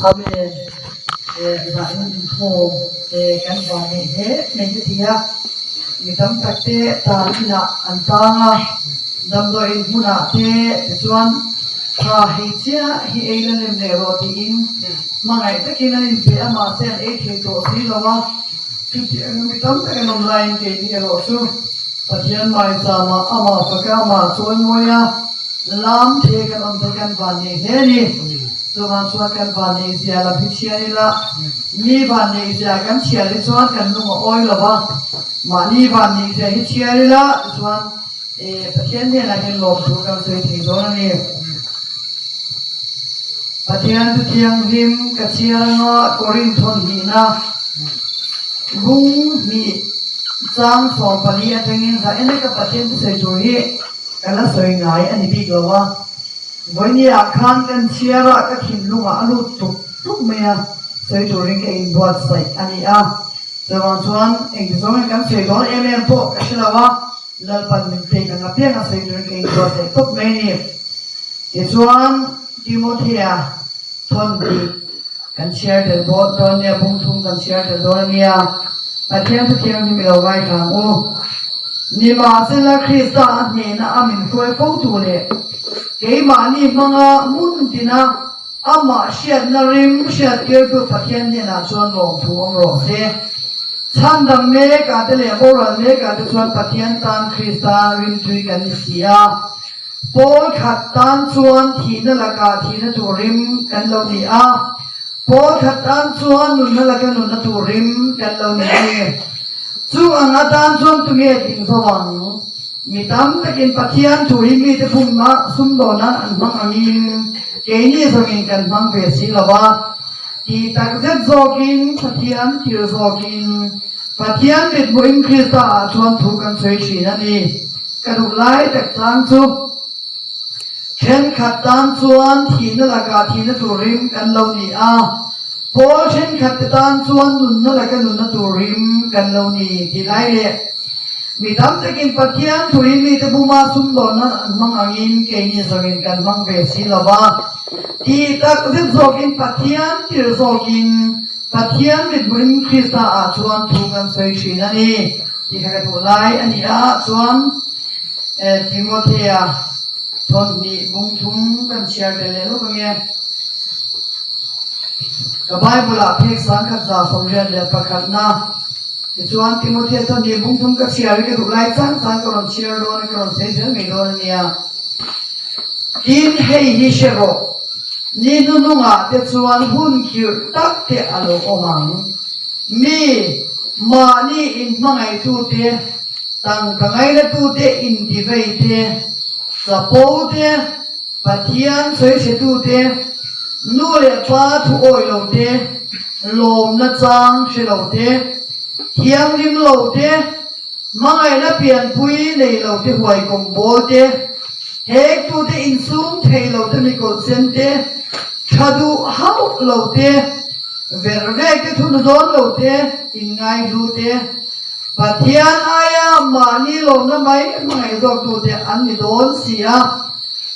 Amen. Zanin inkhawm kan vanneih hle mai ka ti a, mi tam tak te tan inah an tang a, damdawiin hmunah te tichuan tha hei chiah hi ei la lem leh rawh tiin hmangaih takin an inpe a, mahse an ei thei tawh si lo a, chutiang mi tam tak an awm laiin keini erawh chu Pathian maichama amah faka amah chawimawi a, Lam the kan awm thei kan van nei hle a ni. Chuvang chuan kan van nei zia lam hi chhiar ila, mi van nei zia kan chhiar hi chuan kan lung a awi lo va, mahni van nei zia hi chhiar ila tichuan Pathian hnenah hian lawm thu kan sawi thei dawn a ni. Pathian chu thianghlim ka chhiar anga Korinth thawnhnihna bung hnih chang 14 atangin zah en eka Pathian thusawi tur hi Ka la sawi ngai a ni bik lo a, vawinia khan kan chhiar a, ka thinlungah a lut tuk tuk mai a, sawi turin ka inbuatsaih a ni a. Chuvang chuan engti zawngin kan sawi dawn em em pawh ka hre lo a, Lalpan min pek ang apiang a sawi turin ka inbuatsaih tawp mai a ni. Tichuan Timothea thawn bik kan chhiar tel bawk dawn nia, bung thum kan chhiar tel dawn a nia, Pathian Pathian hi mi lo ngaithla ang u. Nimahsela Krista a hnehna a min hruai fo tu leh keimahni hmanga hmun tina amah hriatna rim hriattirtu Pathian hnenah chuan lawmthu awm rawh se. Chhandam mekah te leh boral mekah te chuan Pathian tan Krista rimtui kan ni si a. Pawl khat tan chuan thihna lakah thihna tur rim kan lo ni a, pawl khat tan chuan nunna laka nunna tur rim kan lo ni a ni. Chu ang atan chuan tunge tling zo ang? Mi tam takin Pathian thu hi mite pumna sumdawn nan an hmang angin keini zawngin kan hmang ve si lo va. Tih takzet zawkin Pathian thil zawkin Pathian mithmuhin Krista ah chuan thu kan sawi thin a ni. Ka duh lai tak chang chu thenkhat tan chuan thihna lakah thihna tur rim kan lo ni a, pawl thenkhat te tan chuan nunna laka nunna tur rim kan lo ni tih lai leh mi tam takin Pathian thu hi mite buma sumdawnna an hmang angin keini zawngin kan hmang ve si lo va, tih tak zet zawkin Pathian tir zawkin Pathian mithmuhin Krista ah chuan thu kan sawi thin a ni tih kha ka duh lai a ni a, chuan Timothea thawmhnih bung thum kan chhiar tel leh lawk ange. Ka Bible ah phek 1181na tichuan Timothea thawmhnih bung thum ka chhiar hi ka duh lai chang chang ka rawn chhiar dawn a, ka rawn sawi zel mai dawn a nia. Tin, hei hi hre rawh. Ni hnuhnungah te chuan hun khirh tak te a lo awm ang. Mi, mahni inhmangaihtute, tangka ngainatute intivei te, chapo te, Pathian sawichhetute, nu leh pa thu awih lo te, lawmna chang hre lo te, thianghlim lo te, Hmangaihna pianpui nei lo te huai kawm bawl te, hektute insum thei lo te mikawlh sen te, tha duh hauh lo te, ver vek te thunu dawn lo te, inngaihlu te, Pathian aia mahni lawmna mai hmangaih zawktute an ni dawn si a,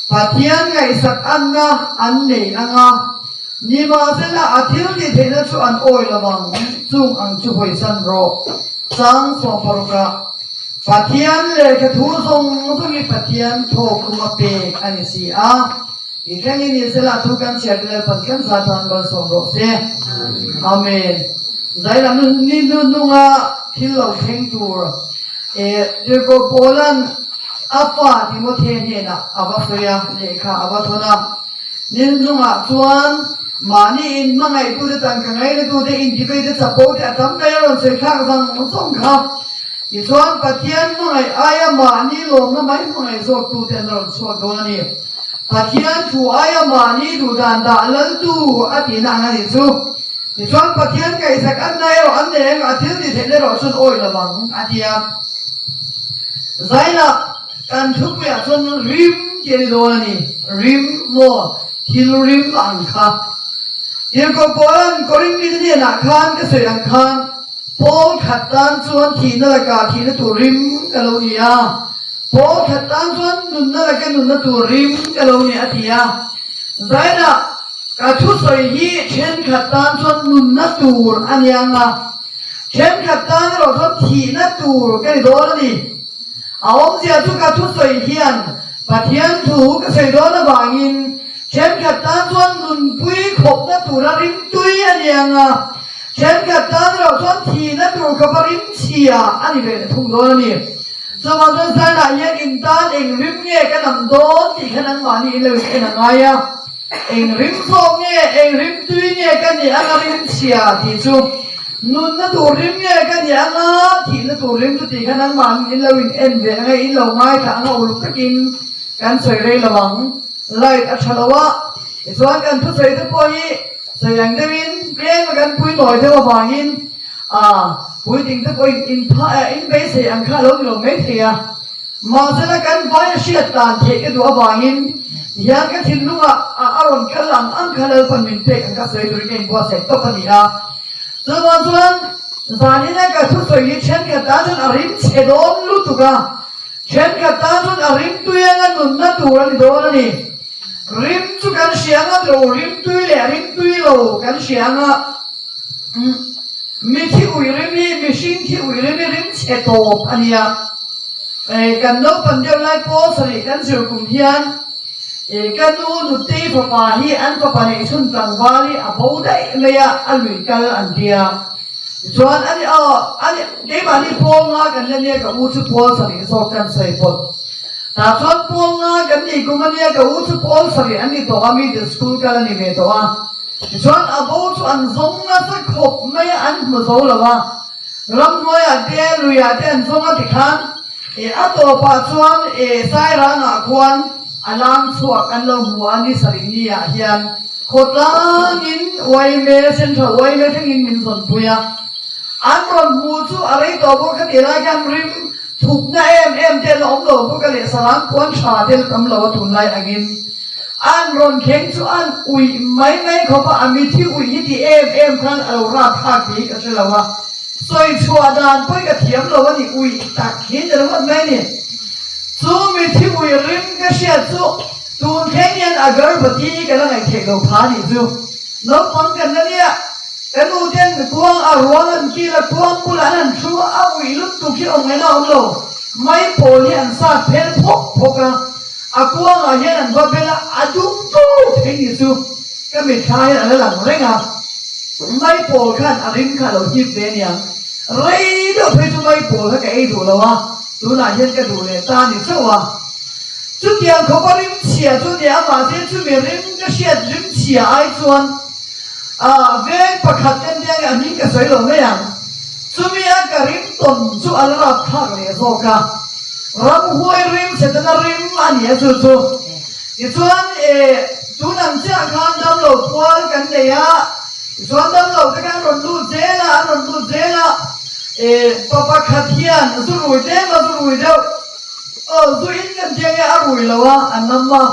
Pathian ngaihsak anna an nei anga, nimahsela a thil tih theihna chu an awi lo ang, chung ang chu hawisan rawh. Chang 16 ah Pathian lehkha thu zawng zawng hi Pathian thawkkhum a pek a ni si a, i thlengin Israel ah thu kan chhiar te Lalpan kan za tan malsawm rawh se. Amen. Zai lam ni hnuhnunga thil lo thleng tur e Tirhkoh Paula'n a fa Timothea hnenah a va sawi a, lehkha a va thawn a. Ni hnungah chuan mahni in hmangaihtute tangka ngaihnatute intiveite chapote a tam mai a rawn sawi thlak zang zawng kha. Tichuan Pathian hmangaih aia mahni lawmna mai hmangaih zawktute an rawn chhuak dawn a ni. Pathian thu aia mahni duhdan dah laltu a tihna ang a nih chu. Tichuan Pathian kaihsak anna erawh an nei ang a thil ti theihna erawh chuan awi lo ang a ti a. Zainah kan thupuiah chuan rim tih a ni dawn a ni. Rim maw? Thil rim ang kha. Tirhkoh Paula'n Korinth mite hnenah khan ka sawi ang khan Paul khat tan chuan thihna lakah thihna tur rim ka lo ni a, Paul khat tan chuan nunna laka nunna tur rim ka lo ni a ti a. Zainah. Ka thusawi hi thenkhat tan chuan nunna tur a ni ang a, thenkhat tan erawh chuan thihna tur ka ni dawn a ni. A awmzia chu ka thusawi hian Pathian thu ka sawi dawn avangin thenkhat tan chuan nunpui khawpna tura rimtui a ni ang a, thenkhat tan erawh chuan thihna tur khawpa rimchhia a ni ve leh thung dawn a ni. Chuvang chuan Zion-ah hian in tan eng rim nge ka nam dawn tih kha nangmahni in lo in en a ngai a. Eng rim zawk nge, eng rim tui nge ka nih anga rim chhia tih chu nunna tur rim nge ka nih anga thihna tur rim chu tih kha nangmahni in lo in en ve anga in lo ngaithla anga uluk takin kan sawi rei lo ang. Light a tha lo a, tichuan kan thusawi te pawh hi sawi ang deuhin tlem a kan pui nawi deuh avangin a puitling te pawhin in pha in beisei ang kha a lo ni lo maithei a. Mahsela kan vai a hriat dan theih ka duh avangin hian ka thinlungah a a rawn kal ang ang kha Lalpan min pek ang ka sawi turin ka inbuatsaih tawp a ni a. Chuvang chuan zanina ka thusawi hi thenkhat tan chuan a rim chhe dawn lutuk a, thenkhat tan chuan a rim tui anga nunna tur a ni dawn a ni. Rim chu kan hria anga tilo rim tui leh rim tui lo kan hria anga Mi thi ui rim hi mihring thi ui rim hi rim chhe tawp a nia. Kan naupan deuh lai pawl sarih kan zir kum hian ka nu nutei fapa hi an fapa neih chhun tlangval hi a bo daih mai a, a lui kal an tia. Tichuan ani aw ani keimahni pawl nga kan la nia ka u chu pawl sarih zawk kan sawi pawt. Tah chuan pawl nga kan nih kum a nia ka u chu pawl sarih an ni tawh a middle school kal a ni ve tawh a. Tichuan a bo chu an zawng nasa khawp mai a, an hmu zo lo a. Ramhnuaiah te, luiah te an zawng a tikhan a tawpah chuan Sairangah khuan a lang chhuak an lo hmu a, ni sarih ni ah hian khawtlangin Uaime, Central Uaime thlengin min zawnpui a. An rawn hmu chu a rei tawh bawk kha tih lai khan rim thupna em em te an la awm lo bawk a leh sarang puan tha te la tam lo a tunlai angin. An rawn thleng chu an uih mai mai khawp a, a mithi uih hi ti em em khan a lo rap thlak tih hi ka hre lo a, sawi chhuah dan pawh hi ka thiam lo a ni, uih tak hi ni ringawt mai a ni. Chu mithi uih rim ka hriat chu tun thleng hian agarbati hi ka la ngaihtheih lo pha a nih chu. Naupang kan la nia, ka nu ten kuang a ruang an kil a, kuang bulah an han thu a, a uih lutuk hi awm ngaihna a awm lo, mai pawl hi an sat phel phawk phawk a. A kuangah hian an va bel a, a dum tawp thei ni chu ka mitthla hian a la lang reng a. Maipawl khan a rim kha a lo hip ve aniang. Rei deuh phei chu maipawl kha ka ei duh lo a, tunah hian ka duh leh ta ni chauh a. Chutiang khawpa rim chhia chu nia, mahse chumi rim ka hriat rim chhia ai chuan veng pakhat kan nia nge a hming ka sawi lo mai ang. Chumi a ka rim tawn chu a la rap thlak leh zawk a. Ramhuai rim Setana rim a ni a chu chu. Tichuan e tun ang chiah khan damlo pual kan nei a, tichuan damlo te khan rawn lut zel a, an rawn lut zel a, e pa pakhat hian zu rui tlem a zu rui deuh, aw zu in kan tih ange a rui lo a, an nam a,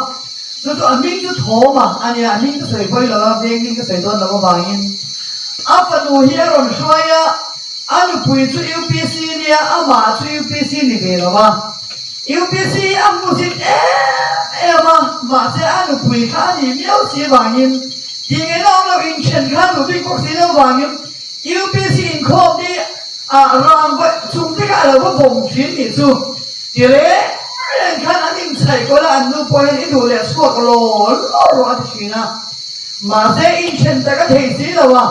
chu chu a hming chu Thawma a nia, a hming chu sawi pawi lo a, veng hming ka sawi dawn loh avangin a fanu hi a rawn hruai a. A nupui chu UPC nia, amah chu UPC ni ve lo a. UPC hi a hmusit em em a, mahse a nupui kha a nih miau si vangin, tih ngei awm lo inthen kha a duh bik bawk si lo vangin UPC inkhawm hi a rang va chung te kha a lo va bawm thin nih chu. Ti reng reng khan an inchhaih kawl a, an nu pawh hian i duh leh chhuak law law rawh a ti thin a. Mahse inthen tak a thei si lo a.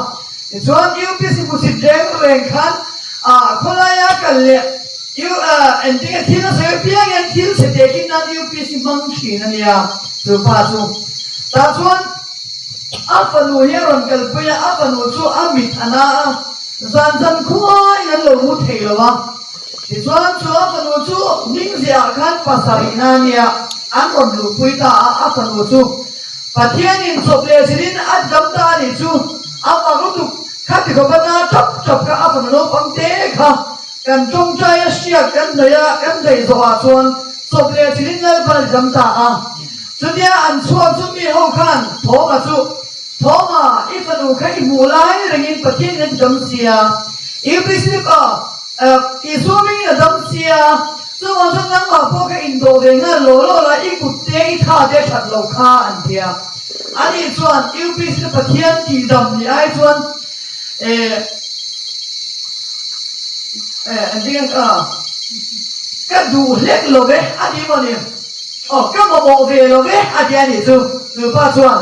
Tichuan UPC hmusit reng reng khan ah khawlaia kal leh U engtinge thil a sawi apiang hian thil chhe tekin nan UPC hmang thin a nia chu pa chu. Tah chuan a fanu hi a rawn kalpui a, a fanu chu a mit a na a, zan zan khuaiin an lo mu thei lo a. Tichuan chu a fanu chu hming ziahah khan pasarih na a nia, an rawn luhpui ta a, a fanu chu Pathianin chawp leh zilin a dam ta a nih chu a mak lutuk. Khati khawp a na tap tap kha a fanu naupang te kha kan tawngtai a hriat kan hnaih a, kan hnaih zawhah chuan chawp leh zilin Lalpan a dam ta a. Chutia an chhuak chu mi ho khan Thawma chu, Thawma, i fanu kha i hmuh lai rengin Pathianin a ti dam sia, UPC pa, Isua mingin a dam sia, chuvang chuan nangmah pawh kha indawh ve nghal law law la, i kut te i tha te a that loh kha an ti a. Ani chuan UPC te Pathian tihdam ni ai chuan eh eh engtin nge ah ka duh hlek lo ve a ti maw ni? Aw ka mamawh ve lo ve a ti a nih chu. Chu pa chuan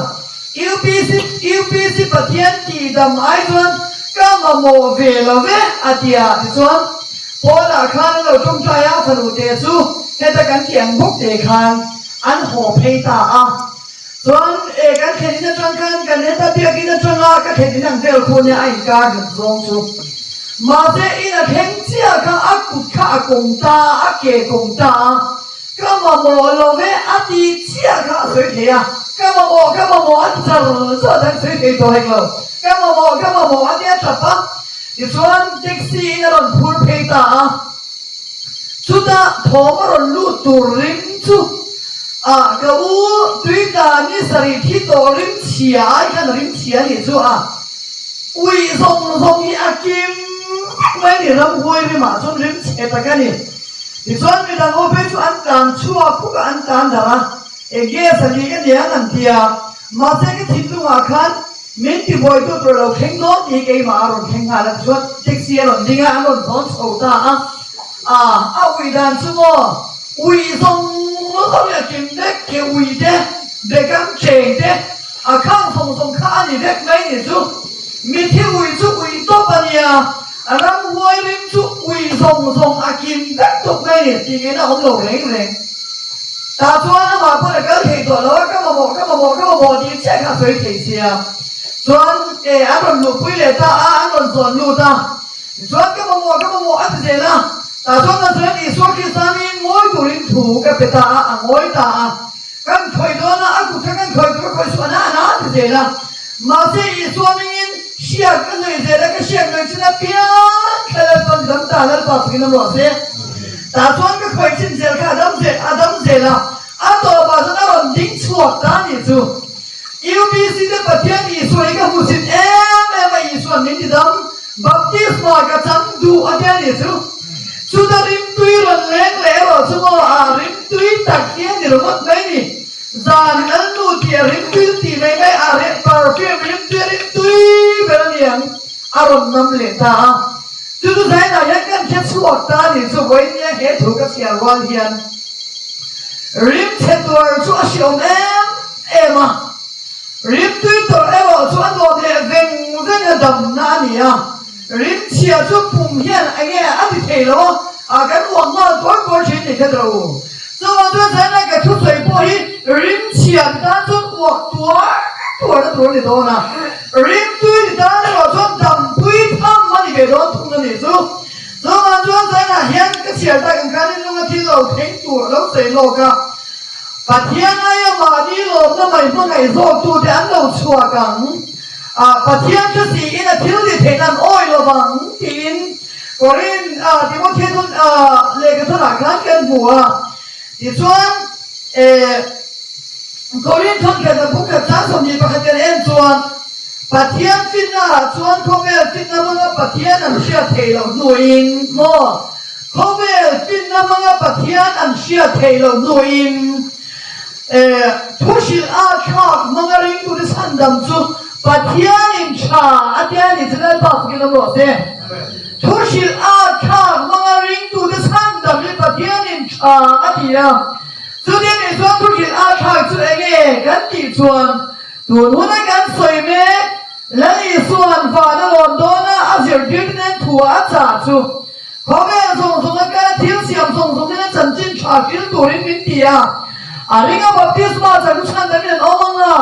UPC UPC Pathian tihdam ai chuan ka mamawh ve lo ve a ti a tichuan Pawnah khan an lo tawngtai a, fanute chu heta kan tih ang bawk te khan an haw phei ta a. Chuan e kan thlen in atang khan kan heta biakin atanga ka thlen in ang vel khu nia a inkar hlat zawng chu. Mahse in a thleng chiah kha a kut kha a kawng ta a, a ke kawng ta a, ka mamawh lo ve a ti chiah kha a sawi thei a, ka mamawh ka mamawh a ti char char a sawi thei tawh hek lo, ka mamawh ka mamawh a tia tap a. Tichuan taxi in a rawn phur phei ta a, chutah thawm a rawn lut tur rim chu ah ka u tuita ni sarih thi tawh rim chhia ai khan a rim chhia a nih chu a uih zawng zawng hi a kim vek mai a ni, ramhuai rimah chuan rim chhe tak a ni. Tichuan midang ho phei chu an tlan chhuak khuk a, an tlan darh a, enge sarih ka niang an ti a, mahse ka thinlungah khan Min ti buaitu tur lo thleng dawn tih hi keimah a rawn thleng nghal a, tichuan taxi a rawn ding a, an rawn zawn chho ta a, ah a ui dan chu maw ui zawng zawng hi a kim vek ke ui te, bekang cheng te, a khang zawng zawng kha a ni vek mai ni chu, mithi ui chu ui tawp a nia, ramhuai rim chu ui zawng zawng a kim vek tawp mai ni tih ngei na awm lo reng reng. Tah chuan amah pawn a kal thei tawh lo a, ka mamawh, ka mamawh, ka mamawh tih chiah kha a sawi thei sia. Chuan e an rawn luhpui leh ta a, an rawn zawn lut a. Tichuan ka mamawh, ka mamawh a ti zel a. Tah chuan Nazareth Isua Krista nih ngawi turin thu ka pe ta a, a ngawi ta a. Kan khawih dawn a, a kut kha kan khawih tur khawih suah na a na a ti zel a. Mahse Isua mingin hriat ka nuih zel a, ka hriat mai chin apiang kha Lalpa ni dam ta, Lalpa fakin a ruah se. Tah chuan ka khawih chin zel kha a dam zel, a dam zel a, a tawpah chuan a rawn ding chhuak ta a nih chu. UPC te Pathian Isua hi ka hmu chin em em a, Isua'n min ti dam, baptisma ka chang duh a tia nih chu. Chuta rimtui rawn leng leh erawh chu maw, a rimtui tak hi a ni ringawt mai ni. Zan lal nu tih a rim tui tih mai mai a reh perfume rim tui a rim tui ber a ni ang a rawn nam leh ta a. Chu chu zainah hian kan hre chhuak ta a nih chu vawinia he thu ka chhiar rual hian rim chhe tuar chu a hreawm em em a, rim tui tawrh erawh chu a nuam leh veng veng a damna a ni a, rim chhia chu pum hian enge a ti thei lo a, kan uang nghal tuar tuar thin ni kha tawh u. Chuvang chuan zaina ka thusawi pawh hi rimchhiam tan chuan uak tuar tuar na tur a ni dawn a, rimtui ni tan erawh chuan dampui tham a ni ve dawn thung a nih chu. Chuvang chuan zaina hian ka chhiar tak ang khan inlunga thil lo thleng tur a lo sawi lawk a, Pathian aia mahni lawmna mai hmangaih zawktute an lo chhuak ang, Pathian chu siin a thil ti theihna an awi lovang tiin Korin ah Timothy thun ah lehkha thunah khan kan hmu a, tichuan eh Korin thun khatna buk khat chang 21 kan en chuan Pathian finna ah chuan khawvel finna hmanga Pathian an hriat theih loh hnuin maw khawvel finna hmanga Pathian an hriat theih loh hnuin eh thu hrilh a thlak hmanga ringtute chhandam chu Pathianin tha a tia ni chu Lalpa fakin awm rawh se. Thu hrilh a thlak hmanga ringtute chhandam hi Pathianin tha a ti a. Chuti nih chuan thu hrilh a thlak chu enge kan tih chuan tun huna kan sawi mek Lal Isua'n van a lawn dawn a, a zirtirte nen thu a chah chu Khawvel zawng zawng a kal a thil siam zawng zawng in a chanchin tha fil turin min ti a, a ring a baptisma chang chu chhan damin an awm ang a,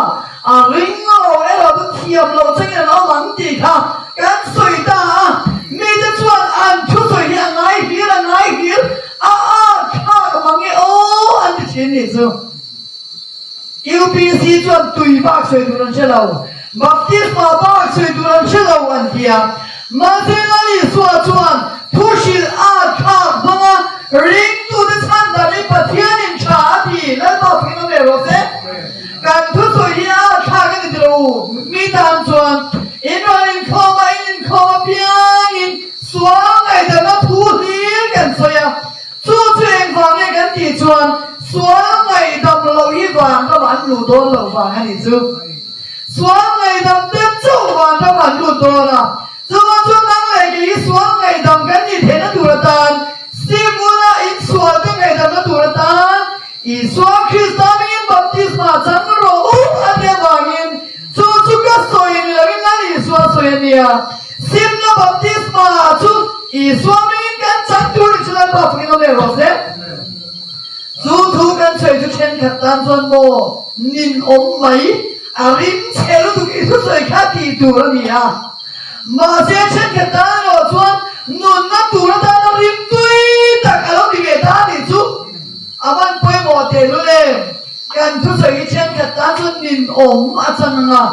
a ring lo erawh chu thiam loh changin an awm ang tih kha kan sawi ta a, mite chuan an thu sawi hi a ngai hlir a ngai hlir a âk thlak mang e aw an ti thin nih chu. UPC chuan tui bak sawi tur an hre lo, baptisma bak sawi tur an hre lo an ti a. Mahse Lal Isua chuan thu hrilh a thlak hmang a, ringtute chhan dan hi Pathianin tha a ti, Lalpa fakin awm leh rawh se. Kan thusawi hi a thlak a ni ti lo u, mi tan chuan in rawn inkhawm a, in inkhawm apiangin sual ngaihdamna thu hlir kan sawi a. Chu chu engvang nge kan tih chuan sual ngaihdam loh hi vang ramah an luh dawn loh vang a nih chu. Sual ngaihdam te chauh vanram an lut dawn a, chuvang chuan nang leh kei hi sual ngaihdam kan nih theihna tur atan sim ula insual te ngaihdamna tur atan Isua Krista hmingin baptisma chang rawh u a ti avangin chu chu ka sawi ni loin Lal Isua sawi a nia. Simna baptisma chu Isua hmingin kan chang tur ni chu Lalpa fakin awm leh rawh se. Chu thu kan sawi chu thenkhat tan chuan maw nin awm mai a rim chhe lutuk i thusawi kha tih tur a ni a. Mahse thenkhat tan erawh chuan nunna tur atana rim tui tak a lo ni ve ta a nih chu a van pawimawh tehlul em. Kan thusawi hi thenkhat tan chuan nin awm a chang ang a,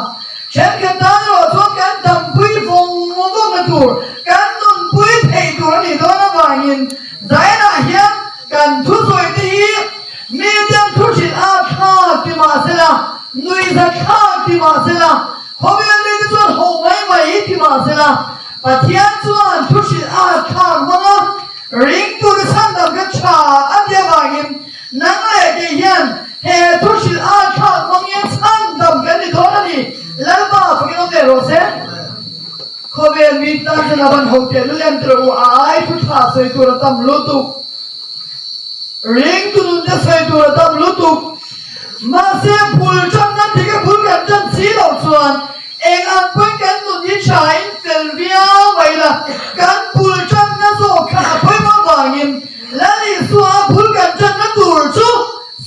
thenkhat tan erawh chuan kan dampui vawng vawngna tur, kan nunpui theih tur a nih dawn avangin Zainah hian kan thusawi te hi miten thu hrilh a thlak ti mahsela, nuihza thlak ti mahsela, Khawvel mite chuan ho mai mai hi ti mahsela, Pathian chuan thu hrilh a thlak hmang a, ringtute chhandam kha tha a ti avangin nang leh kei hian he thu hrilh a thlak hmang hian chhandam kan ni dawn a ni. Lalpa fakin awm leh rawh se. Khawvel mi tan chuan a van ho teh lul em tiraw u, a ai thu tha sawi tur a tam lutuk. Ringtu nun te sawi tur a tam lutuk. Mahse bul tanna dik a bul kan tan si loh chuan eng ang pawhin kan nun hi tha in fel viau mai la, kan bul tanna zawk kha a pawimawh vangin Lal Isua a bul kan tanna tur chu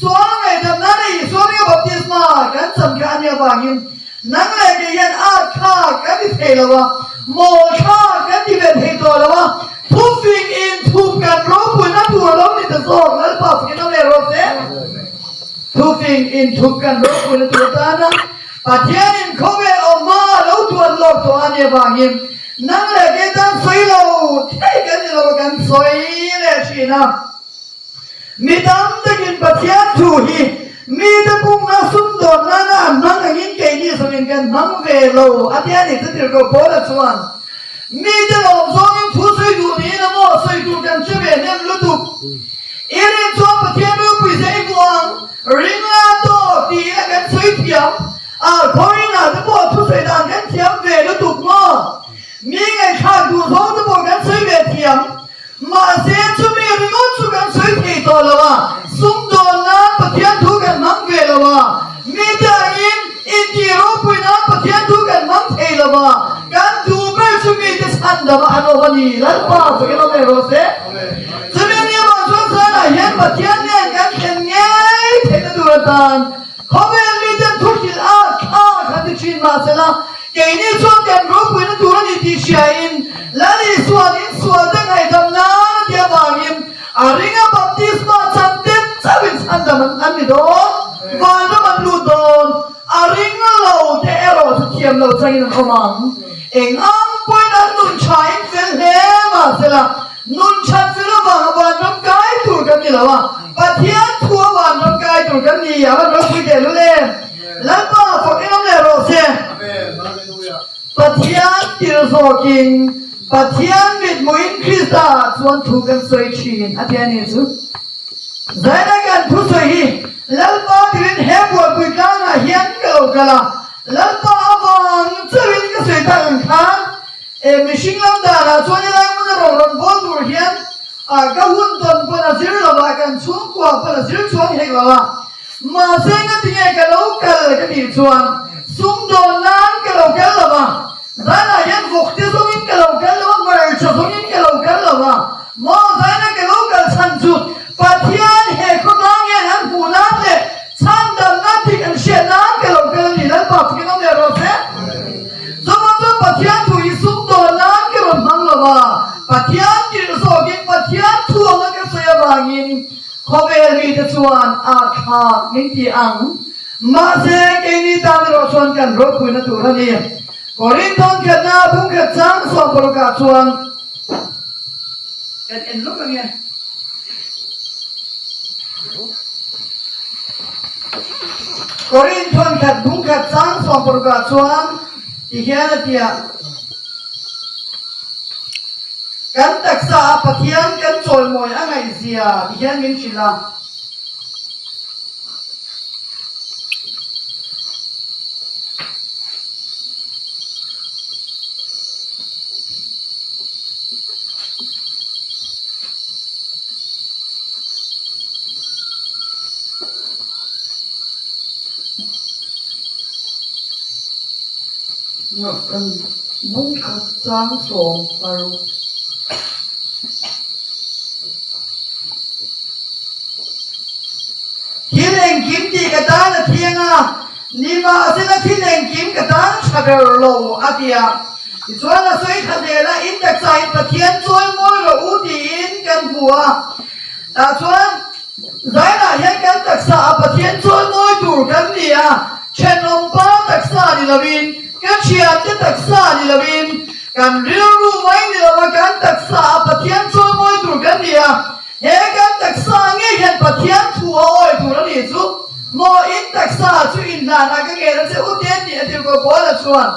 sual ngaihdam nana Isua ringa baptisma kan chan kha a nih avangin Nang leh kei hian art thla kan ti thei lo a, mawl thla kan ti ve thei tawh lo a, thufing inthup kan ropuina tur lo ni ta zawk Lalpa fakin awm leh rawh se. Thufing inthup kan ropuina tur atana Pathianin khawvel awm hma lo tuan lawk tawh a nih avangin nang leh kei tan sawi lo thei kan ni lo a kan sawi leh thin a. Mi tam takin Pathian thu hi mite pumna sumdawn nana an hmang angin keini zawngin kan hmang ve lo a ti a ni. Chutirhkoh Paula chuan, Mite lawm zawngin thu sawi duh niin a maw sawi tur kan hre ve hnem lutuk. I rin chuan Pathian ropui zeh i hmu ang, ring la tawh tiin a kan sawi thiam. A khawiinah te pawh thusawi dan kan thiam ve lutuk maw? Mi ngaihthlak duh zawng te pawh kan sawi ve thiam. Mahse, chumi ringawt chu kan sawi thei tawh lo a, sumdawn nan Pathian thu kan hmang ve lo a, mite angin intih ropui nan Pathian thu kan hmang thei lo a, kan duh ber chu mite chhandam a an awm a ni. Lalpa fakin awm leh rawh se. Chumi a nih avang chuan zanah hian Pathian nen kan thlen ngei theihna tur atan khawvel miten thu hrilh a thla khan ti thin mahsela, Keini chuan kan ropuina tur a ni tih hriain Lal Isua'n insualte ngaihdam nan a ti avangin a ringa baptisma chan te chauhin chhandam an ni dawn, vanram an lut dawn, a ring lo te erawh chu thiam lo changin an awm ang. Eng ang pawhin an nun thain fel hle mahsela nun that fel avanga vanram kai tur kan ni lo a, Pathian thu a vanram kai tur kan ni a, van ropui tehlul em! Lalpa fak engam leh rawh se. Pathian tir zawkin Pathian mithmuhin Krista ah chuan thu kan sawi thin a ti a ni chu. Zaina kan thusawi hi Lalpa tirin he buaipui tlangah hian ka lo kal a, Lalpa avang chauhin ka sawi tak ang khan e mihring lam danah chuan helai hmuna rawn rawn bawl tur hian ka hun tawn pawn a zir lo a, kan chhungkua pawn a zir chuang hek lo a. Mahse ngatinge ka lo kal ka tih chuan sumdawn nan ka lo kal lo va, zanah hian vawkte zawngin ka lo kal lo va, hmarcha zawngin ka lo kal lo va, maw zana ka lo kal chhan chu Pathian he khawtlang hian an hmuh nan leh chhandamna dik an hriat nan ka lo kal a ni, Lalpa fakin awm leh rawh se. Chuvang chuan Pathian thu hi sumdawn nan ka rawn hmang lo va, Pathian tirh zawkin Pathian thu anga ka sawi avangin Khawvel mite chuan a thlak min ti ang, mahse keini tan erawh chuan kan ropuina tur a ni. Korinthon khatna bungkhat chang sawmparukah chuan kan en lawk ang e. Korinthon khat bungkhat chang sawmparukah chuan tihian a ti a. Kan taksa a Pathian kan chawimawi a ngaihzia ti hian min hrilh a. Bung khat chang 16. Thil engkim tih ka tan a thiang a, nimahsela thil engkim ka tan a tha ber lo, a ti a. Tichuan a sawi tha zel a, In taksain Pathian chawi mawi rawh u tiin kan hmu a. Tah chuan Zainah hian kan taksa a Pathian chawi mawi tur kan ni a, thenawmpa taksa ni lovin, ka thiante taksa ni lovin, kan rilru mai ni lova kan taksa a Pathian chawi mawi tur kan ni a. He kan taksa ngei hian Pathian thu a awi tur a nih chu maw? In taksa chu in hlanah ka ngen a che u te tih a tirhkoh Paula chuan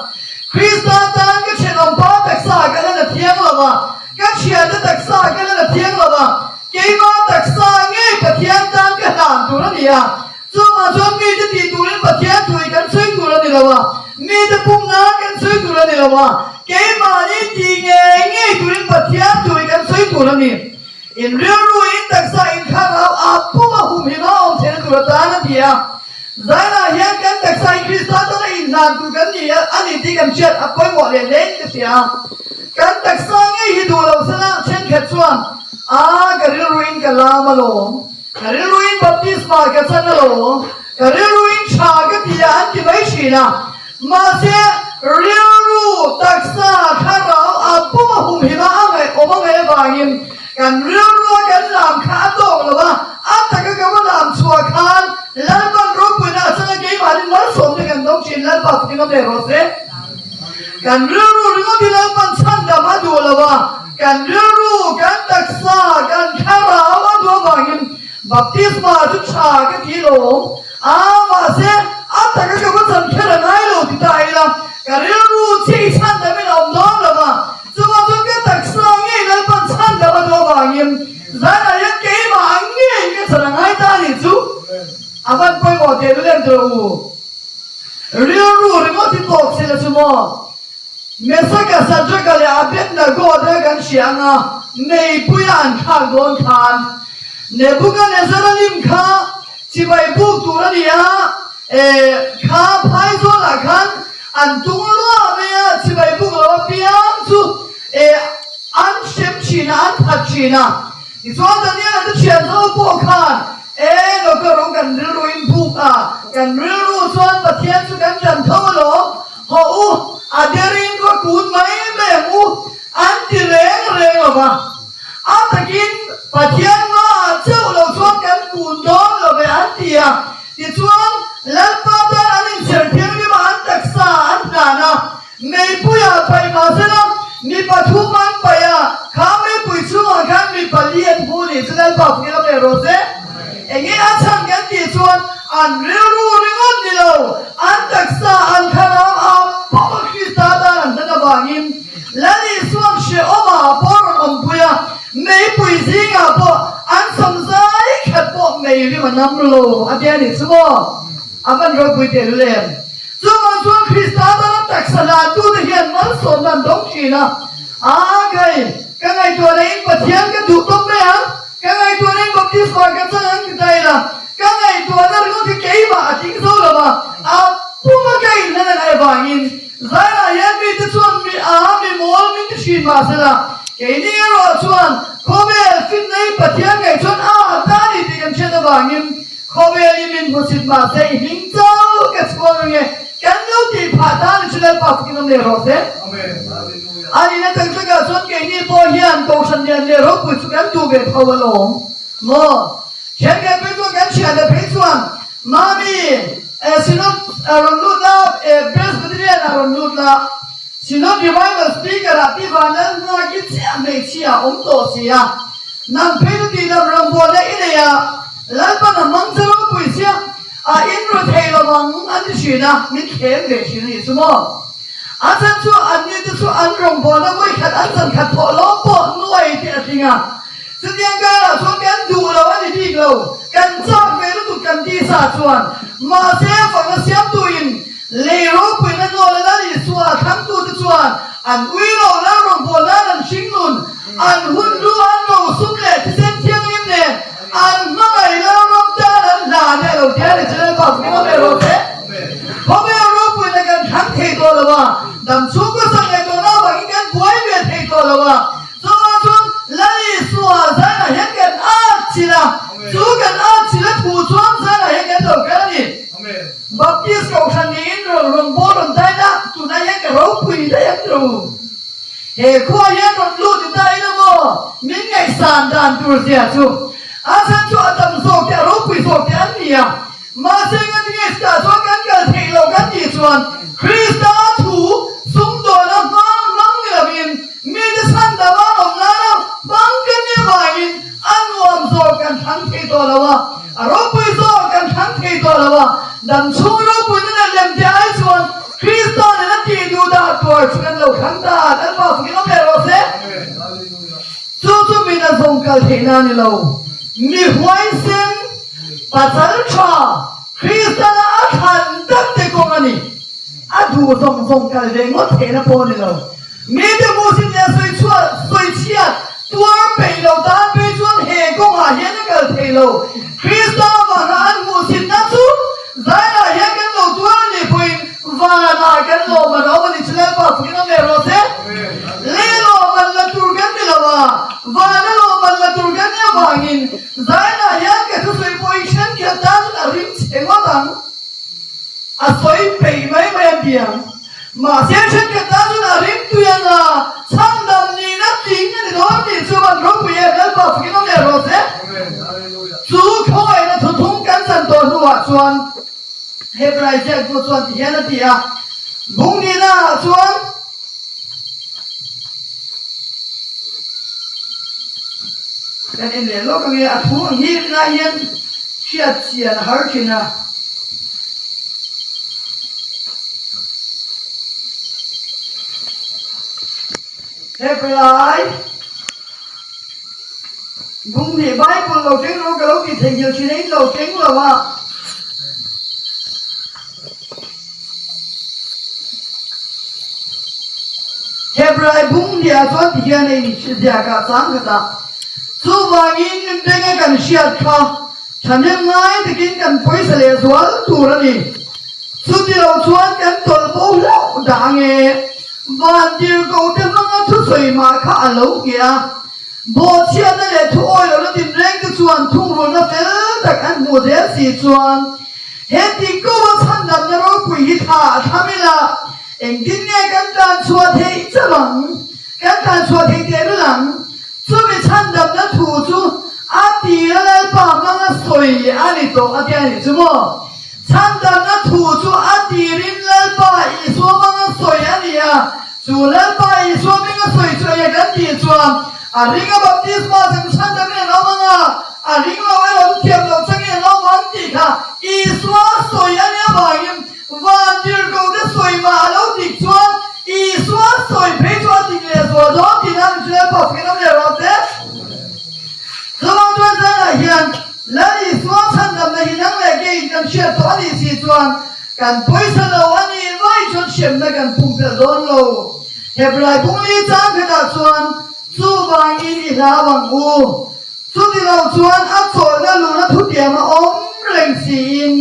Krista tan ka thenawmpa taksa ka lan a thiang lo va, ka thiante taksa ka lan a thiang lo va, keima taksa ngei Pathian tan ka hlan tur a ni a. Chuvang chuan mite tih turin Pathian thu hi kan sawi tur a ni lo a, mite pum nan kan sawi tur a ni lo a, keimahni tih ngei ngei turin Pathian thu hi kan sawi tur a ni. In rilru in taksa in thlarau a pum a humhim a awm theihna tur atan a ti a. Zainah hian kan taksa hi Krista tana inhlan tur kan ni a a ni tih kan hriat a pawimawh leh hle in ka hria a. Kan taksa ngei hi duh lo sela thenkhat chuan, A, ka rilru in ka lam alawm, ka rilru in baptisma ka chan alawm, ka rilru in tha ka ti a an ti mai thin a. Mahse, rilru, taksa, thlarau a pum a humhim a, a ngaihawm a ngaih avangin kan rilrua kan lam kha a tawk lo a, a taka ka va lam chhuah khan Lalpan ropuina a changa keimahni malsawmna kan dawng thin Lalpa fakin awm leh rawh se. Kan rilru ringawt hi Lalpan chhandam a duh lo a, kan rilru, kan taksa, kan thlarau a duh avangin Baptisma chu tha ka ti lo a, mahse a taka ka va chan kher a ngai lo ti ta ila, ka rilru chhi chhan damin a awm dawn lo va, chuvang chuan ka taksa ngei Lalpan chhan dam a duh avangin zanah hian keimah ang ngeiin ka chan a ngai ta a nih chu a van pawimawh teh lul em tawh u. Rilru ringawt hi tawk se la chu maw? Mesaka, Sadraka leh Abednego te kan hria ang a, meipuia an thlak dawn khan Nebukanezzara lim kha chibai buk tur a ni a, e, kha phaizawl-ah khan an tung luah mai a, chibai buk lo apiang chu, e, an hrem thin a, an that thin a. Tichuan Daniel-a te thian ho pawh khan, E, Doctor u kan rilru in buk a, kan rilru chuan Pathian chu kan ṭan tho alawm, hawh u, a derin va kun mai mai ang u, an ti reng reng lo va. A takin Pathian hmaah chauh lo chuan kan kun dawn lo ve an ti a. Tichuan Lalpa tan an inchher thianghlim a, an taksa an hlan a, Meipuiah paih mahsela mi pathum an paih a, kha meipui chhungah khan mi pali an hmu nih chu Lalpa pui a ve rawh se. Enge a chhan kan tih chuan an rilru ringawt ni lo, an taksa an thlarau a pawm a Krista tan an hlan avangin Lal Isuan hrehawmah pawh rawn awmpui a, meipui zingah pawh an samzai khat pawh mei rim a nam lo a tia nih chu maw? A van ropui tehlul em? Chuvang chuan Krista tana taksa hlantute hian malsawmna an dawng thin a, Aa kai, ka ngaihtuahna in Pathian ka duh tawp mai ang, ka ngaihtuahna in baptisma ka chang ang ti ta ila, ka ngaihtuahna ringawt hi keimah a tling zo lo va, a puma ka inhlan a ngaih avangin Zainah hian mite chuan mi a, mi mawl min ti thin mahsela, keini erawh chuan khawvel finna hi Pathian ngaih chuan a ta a ni tih kan hriat avangin Khawvel i min hmusit mahse i hming chauh ka chhuang ange, kan lo tih phah ta ni chu Lalpa fakin awm leh rawh se. A nihna tak takah chuan keini pawh hian Kohhran lian leh ropui chu kan duh ve tho alawm maw? Thenkhat phei chuan kan thiante phei chuan Mami Synod rawn lut la, Presbyterian ah rawn lut la, Synod Revival Speaker ah pi Vanlal Hnuaiki chiah hmeichhia a awm tawh si a, nang phei chu tih lam rawngbawlna i nei a, Lalpan a hmang che ropui sia, a inru thei lo ang an ti thin a, min thlem ve thin a nih chu maw? A chhan chu an ni te chu an rawngbawlna vawikhat an chan khat thawh lawm pawh nuai te a tling a, chutiang karah chuan kan duh lo a ni bik lo, kan chak ve lutuk kan tisa chuan, mahse fakna siamtuin Lei ropuina nawla Lal Isua a thlangtute chuan an ui lo lal rawngbâwl nan an hringnun, an hun lu an rosum leh thisen thianghlim nen an hmangaih lal ram tan an hna nia lo tia ni chu Lalpa fing awm e rawh se. Khawvel ropuina kan thlang thei tawh lo a, dam. He khua hian rawn lut ni ta ila maw? Min ngaihsan dan tur zia chu a chhan chu a tam zawk te a ropui zawk te an ni a. Mahse ngatinge chutah chuan kan kal theih loh kan tih chuan Krista thu sumdawna hmang hmang ni lovin mite chhandam a awm nana hmang kan nih avangin a nuam zawk kan thlang thei tawh lo a, a ropui zawk kan thlang thei tawh lo a, dam chhung ropuina leh lemte ai chuan Krista nena tih duh dah tuar chu kan lo thlang ta a, kan pa fakin awm leh rawh se. Chu chu min a zawng kal theihna a ni lo. Mi huaisen, pasal tha, Kristana a thlan tak te kawng a ni. A duh zawng zawng kal ve ngawt theihna pawh a ni lo. Mite hmuhsit leh sawi chhuah, sawi chhiat, tuar peih lo tan phei chuan he kawngah hian a kal thei lo. Krista avanga an hmuhsitna chu zainah hian kan lo tuar a nih pawhin vanah kan lawm an awm a ni. Lalpa fakin awm leh rawh se. Lei lawm an la tur kan ni lo a, vana lawm an la tur kan nih avangin zainah hian ka thusawi pawh i thenkhat tan chuan a rim chhe ngawt ang. A sawi peih mai mai a piang. Mahse thenkhat tan chuan a rim tui ang a, chhandam nihna tling a ni dawn tih chu van ropui em Lalpa fakin awm leh rawh se. Chu khawngaihna thuthung kan chan tawh hnuah chuan Hebrai ziaktu chuan ti hian a ti a, Bung nihna ah chuan kan en leh lawk ange, a thu ang hi rinah hian hriat chian a har thin a. Hebrai Bung nih Bible lo keng lo ka lo ti theihnghilh thin a, in lo keng lo a. Hebrai bung hniah chuan ti hian a inziak a, chang khatah, Chuvangin benga kan hriat kha thahnem ngai takin kan pawisa leh zual tur a ni. Chuti lo chuan kan tawlh bo hlauh dah ange. Vantirhkohte hmanga thusawi mah kha a lo ngheh a. Bawhchhiatna leh thu awi lohna tinreng te chuan thungrulna fel tak an hmuh zel si chuan heti kova chhandamna ropui hi thla a thlam ila engtin nge kan tlan chhuah theih chauh ang? Kan tlan chhuah theih teh lul ang. Chumi chhandamna thu chu a tira Lalpa hmanga sawi a ni tawh a tia nih chu maw? Chhandamna thu chu a tirin Lalpa Isua hmanga sawi a ni a, Chu Lalpa Isua hming a sawi chu enge kan tih chuan a ring a baptisma chang chhandamin an awm ang a, a ring lo erawh chu thiam loh changin an awm ang tih kha Isua sawi a nih avangin van tirhkohte sawi mah a lo dik chuan Isua sawi phei chu a dik leh zual dawn tih nan chu Lalpa fakin awm leh rawh se. Chuvang chuan zanah hian Lal Isua chhandamna hi nang leh keiin kan hriat tawh a nih si chuan Kan pawisa lo a nih mai chuan hremna kan pumpelh dawn lo. Hebrai bungli chang khatah chuan chuvangin i hlau ang u. Chuti lo chuan a chawlhna luna thutiam a awm reng siin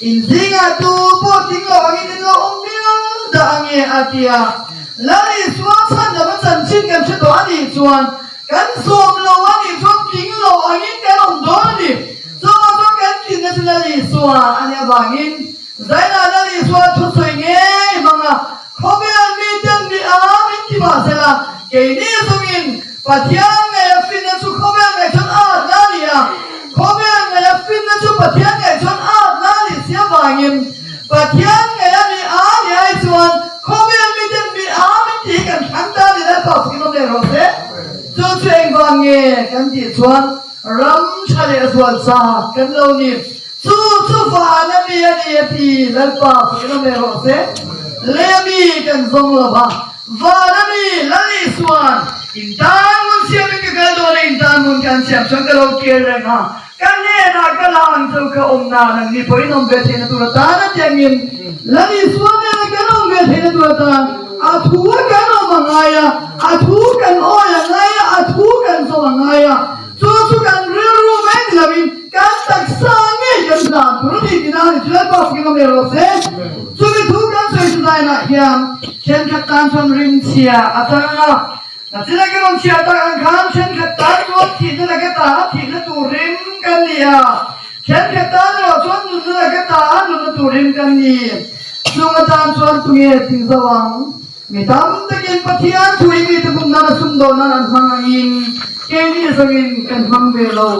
in zingah tu pawh tling lo angin in lo awm mial dah ange a ti a. Lal Isua chhandam a chanchin kan hre tawh a nih chuan Kan sawm lo a nih chuan tling lo angin kan awm dawn a ni. Chuvang chuan kan tlinna chu Lal Isua a nih avangin Zainah Lal Isua thusawi ngei hmang a, khawvel miten mi a min ti mah sela, keini zawngin Pathian ngaih a finna chu khawvel ngaih chuan a atna a ni a, khawvel ngaih a finna chu Pathian ngaih chuan a atna a nih si avangin Pathian ngaih a mi a ni ai chuan khawvel miten mi a min tih hi kan thlang ta a ni Lalpa fakin awm leh rawh se. Chu chu engvang nge kan tih chuan ram tha leh zual chak kan lo ni. Chu chu van a mi a ni a ti Lalpa fakin awm leh rawh se. Lei a mi kan zawng lo va, van a mi Lal Isuan in tan hmun siamin ka kal dawn a, in tan hmun kan siam chuan ka lo kir reng a. Ka hnenah ka la ang chu ka awm nan ang ni pawhin awm ve theihna tur atan a tiangin Lal Isua nena kan awm ve theihna tur atan a thu kan awm a ngai a, a thu kan awi a ngai a, a thu kan zawm a ngai a, chu chu kan rilru mai ni loin kan taksa ngei kan hlan tur a ni tih nan chu Lalpa fakin awm leh rawh se. Chumi thu kan sawi chu dainah hian thenkhat tan chuan rimchhia a chang a, Nachina ka rawn chhiah tak ang khan thenkhat tan chuan thihna laka ta a thihna tur rim kan ni a, thenkhat tan erawh chuan nunna laka ta a nunna tur rim kan ni. Chung atan chuan tunge ting zo ang? Mi tam takin Pathian thu hi mite bum nana sumdawn nan an hmang angin keini zawngin kan hmang ve lo.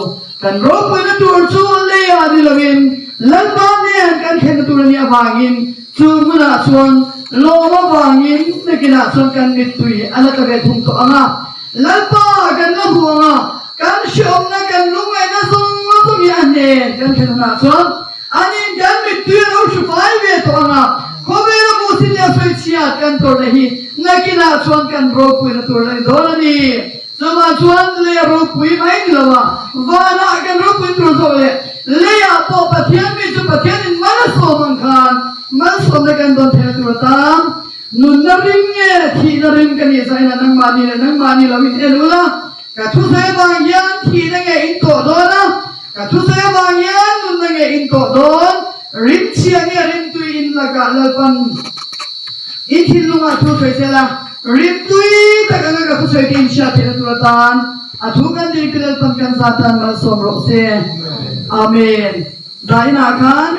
Kan ropuina tur chu leiah ni loin Lalpa nen kan thlenna tur a nih avangin chu hmunah chuan lawm avangin nakinah chuan kan mittui a la tla ve thung tawh ang a. Lalpa kan la hmu ang a, kan hreawmna kan lungngaihna zawng zawng hi a hnen kan thlen hunah chuan Anin kan mittui a lo hru fai ve tawh ang a, khawvela hmuhsit leh sawi chhiat kan tawrhna hi nakinah chuan kan ropuina tur a ni dawn a ni. Chuvang chuan lei a ropui mai ni lo a, vanah kan ropui tur zawk leh leiah pawh Pathian mi chu Pathianin mal a sawm ang khan malsawmna kan dawn theihna tur atan nunna rim nge thihna rim ka nih zainah nangmahni leh nangmahni lo in en ula, ka thusawi avang hian thihna nge in tawh dawn a, Ka thusawi avang hian nunna nge in tawh dawn? Rimchhia nge rimtui in lakah Lalpan in thinlungah thu sawi sel a, rimtui tak anga ka thusawi te in hriat theihna tur atan a thu kan dil pi Lalpan kan zatan malsawm rawh se. Amen. Zainah khan.